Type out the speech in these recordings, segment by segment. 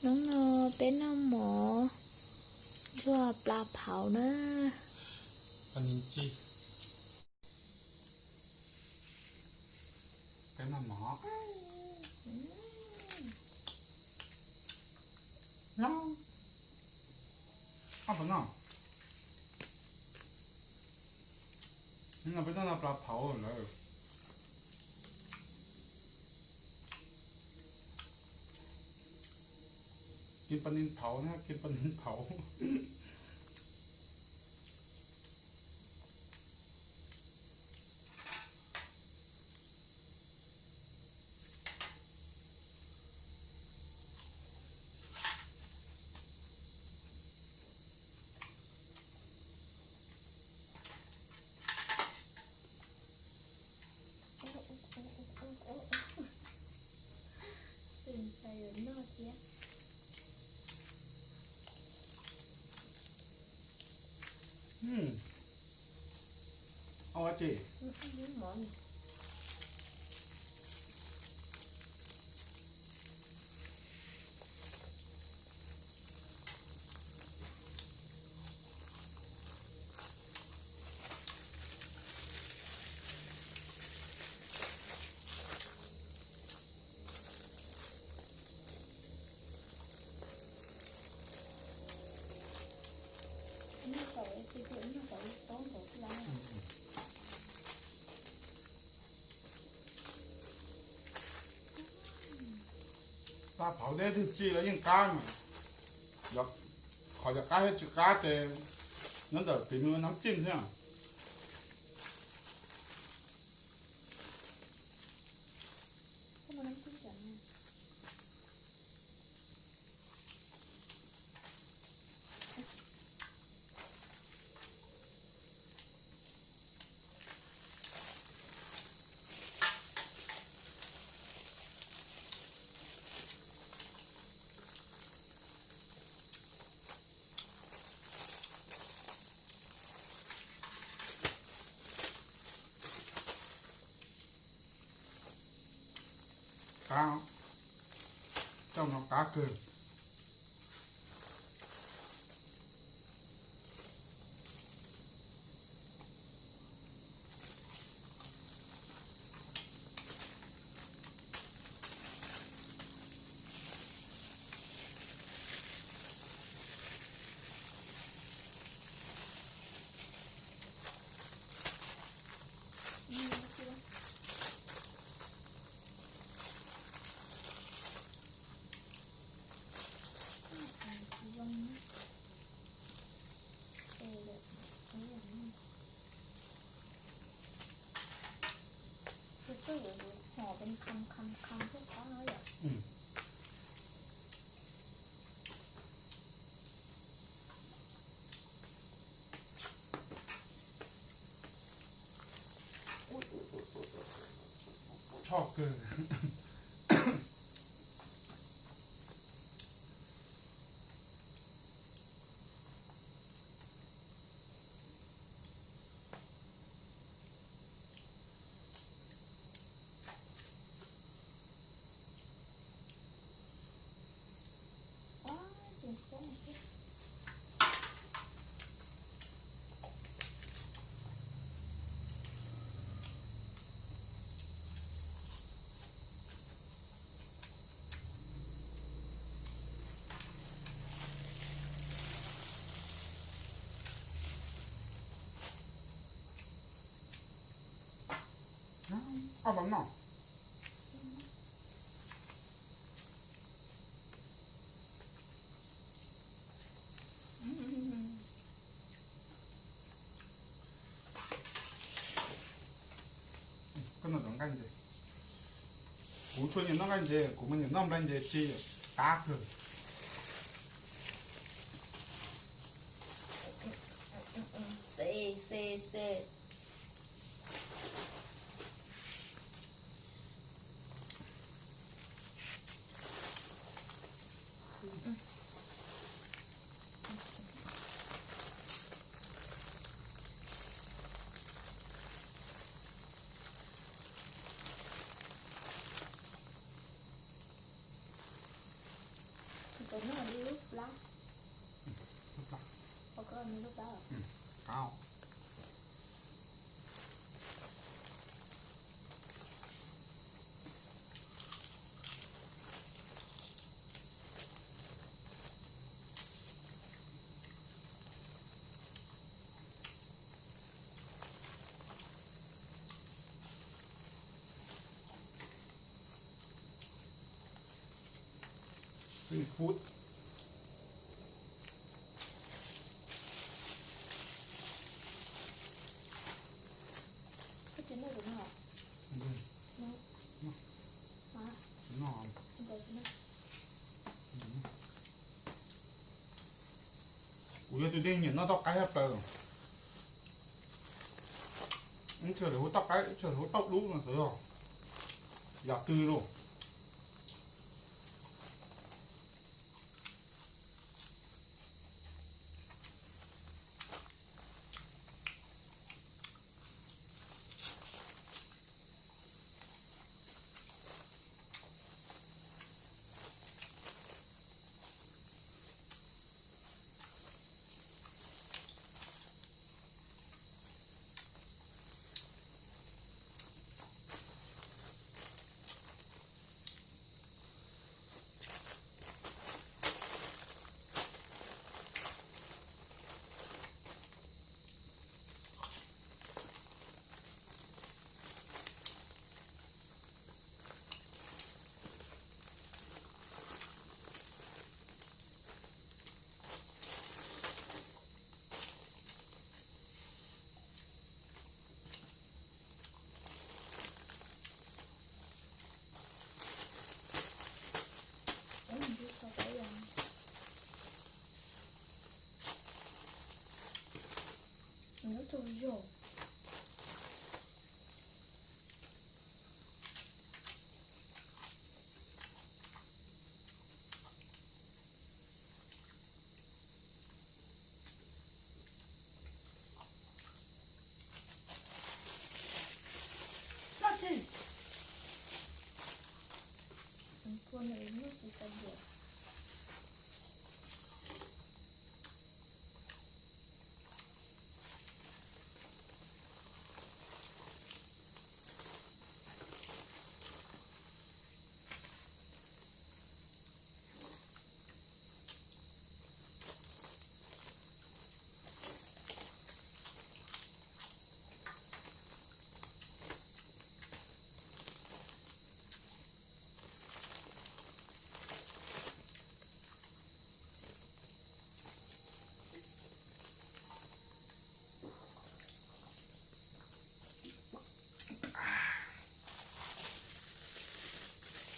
Hnub no peb noj mov cuag plas phauv na. Peb noj mov, peb noj mov, hnub no peb noj plas phauv lawm. Kiv pas nis phauv na, kiv pas nis phauv. Ua tsi? Plas phauv deb twg tsi los yeej qab mas, qhov yog qab thiab tsis qab ces nyob ntawm tus nab txim xwb. Qab, coj no qab kawg. Choj kawg. Ob pab no. Koj noj nqaij ntses. Kuv tsuas nyiam noj nqaij ntses, kuv mas nyiam noj nplai ntses tsi, qab kawg. Noj li lub plab. Lub plab. Qab. Seafood. Kuv yog tus neeg nyiam noj tauj qaib tshaj plaws. Ib txhia lawv hu tauj qaib, ib txhia lawv hu tauj dub no xwb os. Yam twg los.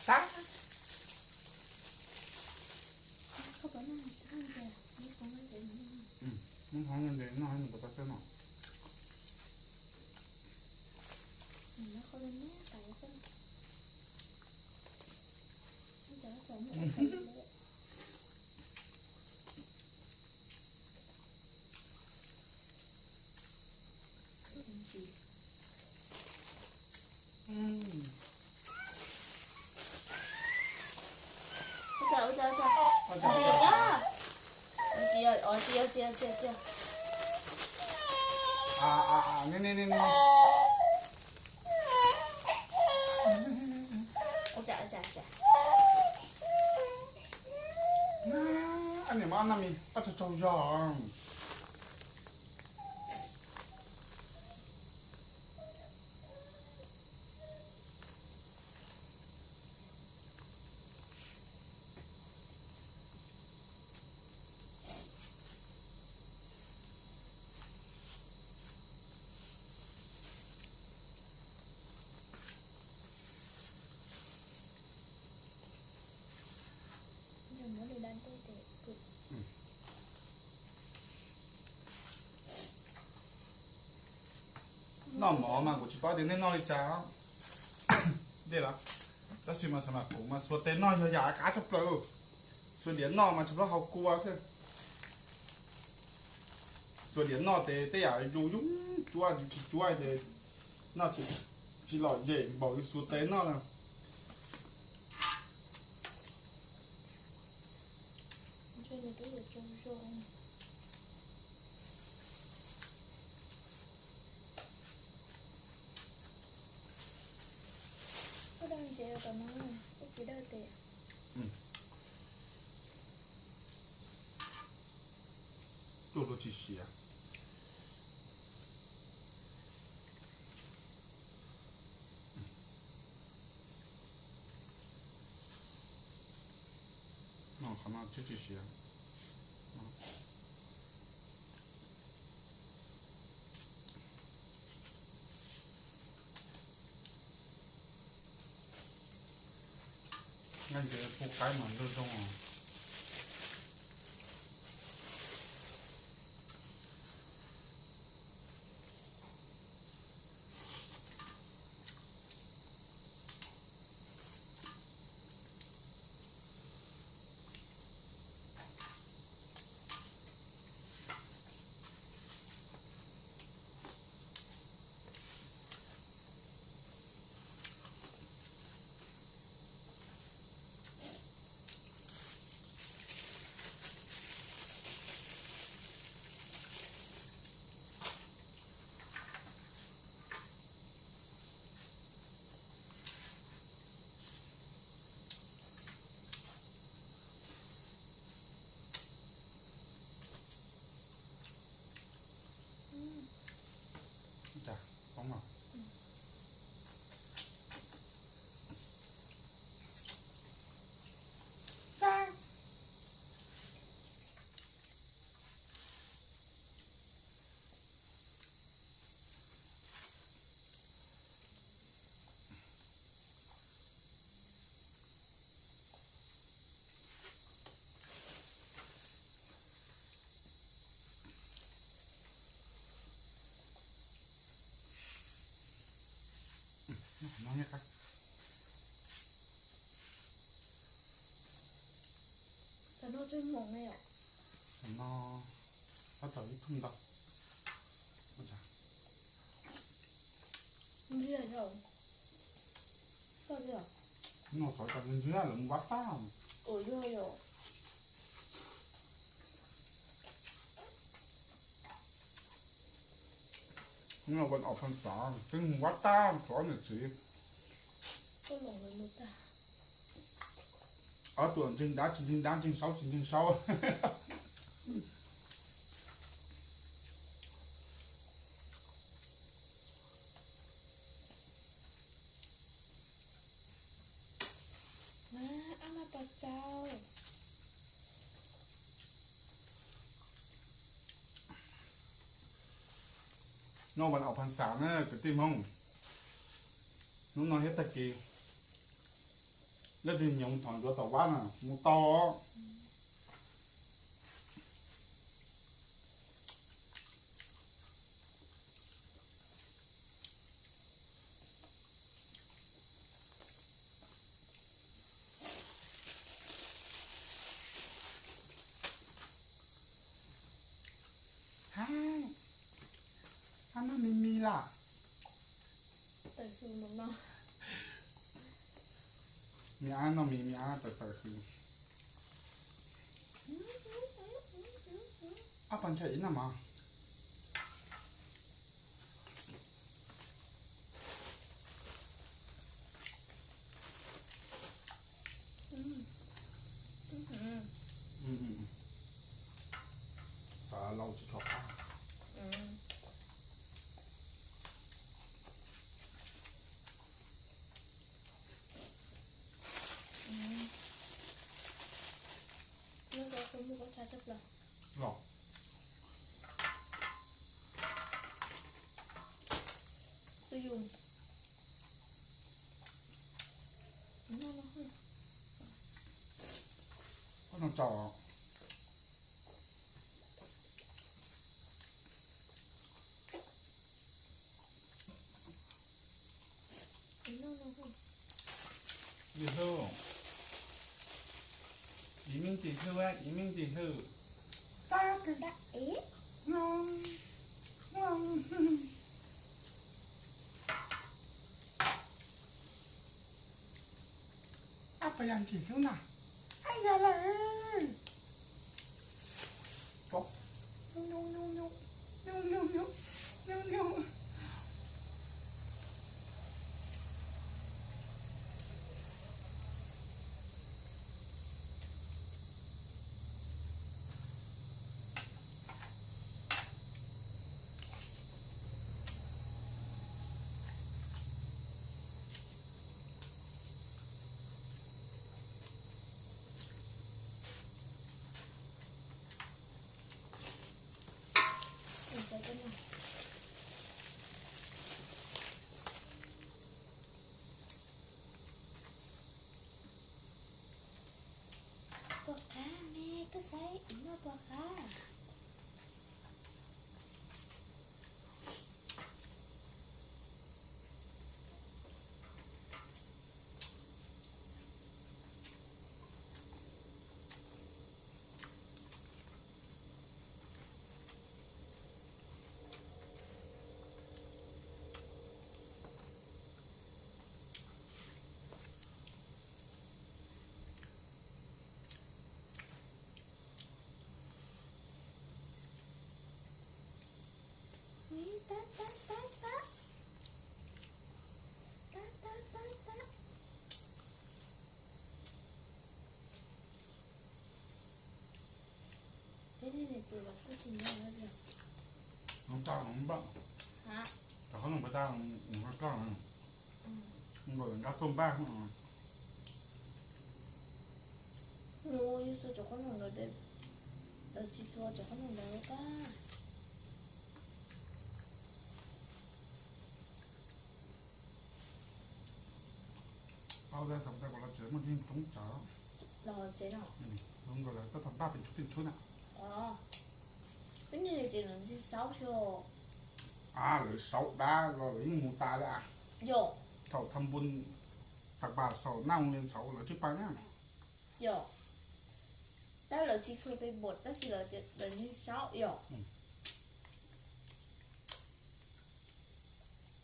Tab. Noj nws kuv tau txawj no. Niam, mas no mis, ob tsaug tsaug zog. Noj mov mas kuv tsis paub tias nej noj li cas dej lawm, tab sis mas kuv mas xuas tes noj yog yam qab tshaj plaws. Xuas diav noj mas tsuas hau kua xwb. Xuas diav noj ces tej yam yus yooj cuab, yus tsis cuab ces noj tsis lom zem npaum li xuas tes noj na. Nws twb yuav tsau zoo. Koj dawj ntsev tom no, koj tsis dawj tes. Tuaj luag tsis siav. No qhov no tsis tsis siav. Nqaij ntses pub qaib mas zoo zoo os. Tam no tsawg moos na yom? Tam no tab tom ib thooj ntau. Ntxiag yom? Koj tiag? No txog tam ntxiag lawv mus vab tag. Ua yog yom? No ua ob phav xav twb mus vab tag, tshuav ob niam txiv. Ob tug ntseeg dab tsis ntseeg dab, ntseeg saub tsis ntseeg saub. Ab, no tos tsau. No ua ob phav xav na kwv tij Hmoob. Hnub no thiab tag kis, leej twg nyoos thov ntsuav tom vab na mus tau. Ab, noj me me lawm. Me ab noj me me ab tawm tawm hws. Ab, pab ntshai ib noj mov. Xav laus tsis tshua qab. Los. Koj noj tsaus. Ntxim hlub. Ib me ntxim hlub, ib me ntxim hlub. Koj tus dab ev. Ab, puas yog ntxim hlub na? Ab, yog lawm. Puas qab me, koj saib kuv noj puas qab? Tab tab tab tab, tab tab tab tab. Peb niag niam txiv los kuj tsis nyob lawm. Cov qhob noom peb tas, nqa tuaj npaj. Nws yus xua cov qhob noom ntawd, lawv tsis xua cov qhob noom ntawd kab. Los tsev no, los tsev no. Tab tom npaj pes tshuab pes tshuab na. Peb niag niam txiv lawv ntxig saub xwb. A, lawv saub dab los lawv yeej mus tas lawm a. Yog. Thaum tham npun tas pas saum naj mus li ntxhov lawv tsis pais na. Yog. Tab lawv tsis tshua pes npum tab sis lawv ntxig saub yog.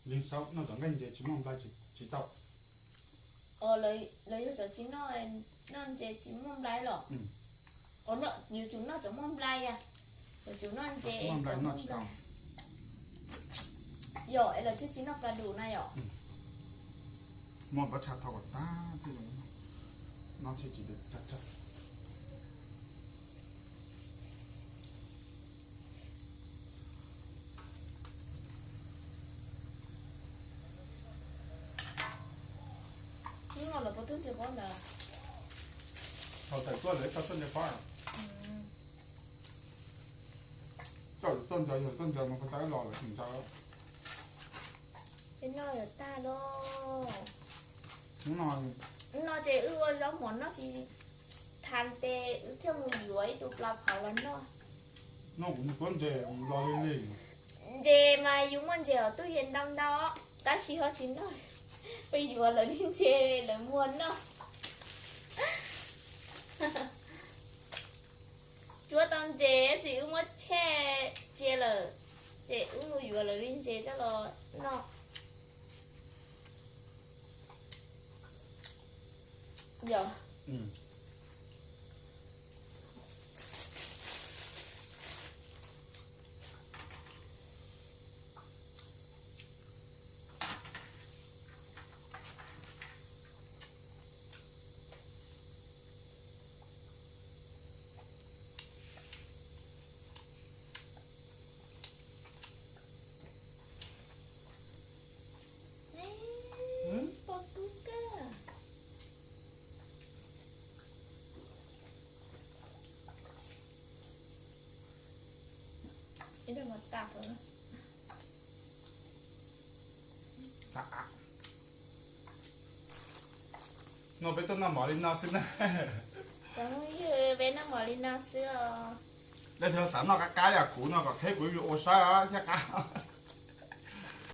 Ntxig saub noj cov nqaij ntses tsis muaj nplai tsis tau. Lawv yog cov tsis noj, noj ntses tsis muaj nplai los? Yuav tsum noj cov muaj nplai a. Yuav tsum noj ntses cov muaj nplai. Yog es lawv thiaj tsis noj pla dus na yom. Muab pab tsha thau kom tag thiaj zoo noj thiaj tsis tsag tsag. Hnub no lawv puas tuaj ntses pob ntawd? Thaum tawm tuaj lawv tau tuaj ntses pob. Coj tuaj ntses, yog tuaj ntses mas puas tau los lawv tseem ntses. Peb noj yuav tag lauj. Hnub no ces wb ua zaub mov noj tsis tas tes wb thiaj mus yuav ib tug plas phauv los noj. Noj kuv mus tuav ntses los li li. Ntses mas yus muaj ntses hauv tub yees ntau ntau, tab sis ho tsis noj, peb yuav lawv li ntses lawv muag noj. Tsuav tau ntses ces wb muab tshej cia lawm, ces wb mus yuav lawv li ntses coj los noj. Yog. Pom kub kawg. No peb tuaj noj mov li no xwb na. Peb noj mov li no xwb os. Leej twg xav noj qab qab yam kuv no kom qheb kuv yuav ua saib thiab qab.